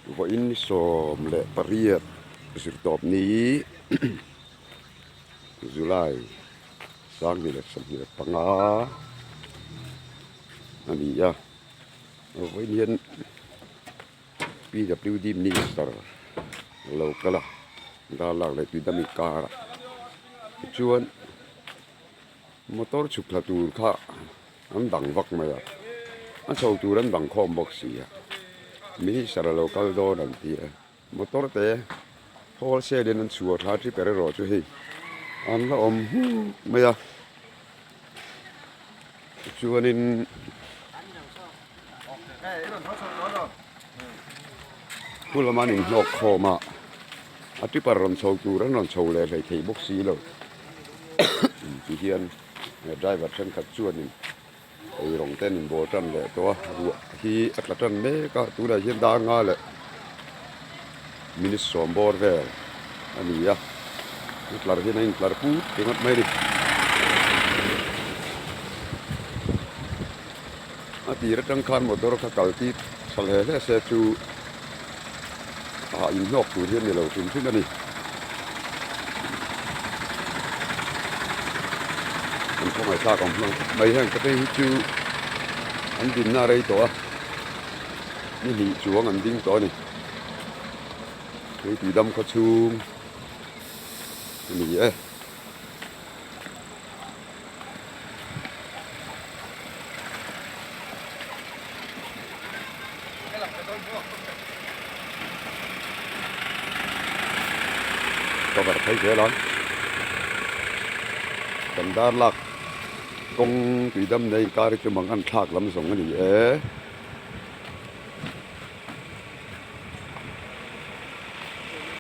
Vawiin 18 zirtawp ni July 2025 a ni a, vawiin hian PWD Minister a lo kal a, Darlak leh Tuidam inkarah tichuan motor chhuk thla tur kha an dang vak mai a, a chho tur an dang khawm bawk si a, Minister a lo kal dawn an ti a, motor te wholesale in an chhuah thla tripper erawh chu hei an la awm huk mai a, tichuanin Pu lama an inhnawk khawm a, a tripper rawn chho tur an rawn chho leh hlei thei bawk si lo tihian. Driver thenkhat chuanin ei rawng te an inbawl tan leh tawh a, ruah hi a tla tan mek a, tunah hian dar nga leh minute sawm bawr vel a ni a, a tlar hian a intlar put ringawt mai a ni. A tir atang khan motor kha kal tir tha hle hle se chu ah inhnawk tur hi a ni lo hrim hrim a ni. An khawngaih thlak ang hmang khawp mai heng te phei hi chu an dinna a rei tawh a, ni hnih chuang an ding tawh a ni. Hei tuidam khaw chhung a ni e. Cover phei zel ang kan dar lak kawng tui dam nei kar hi chu mang an thlak lam zawng a ni e.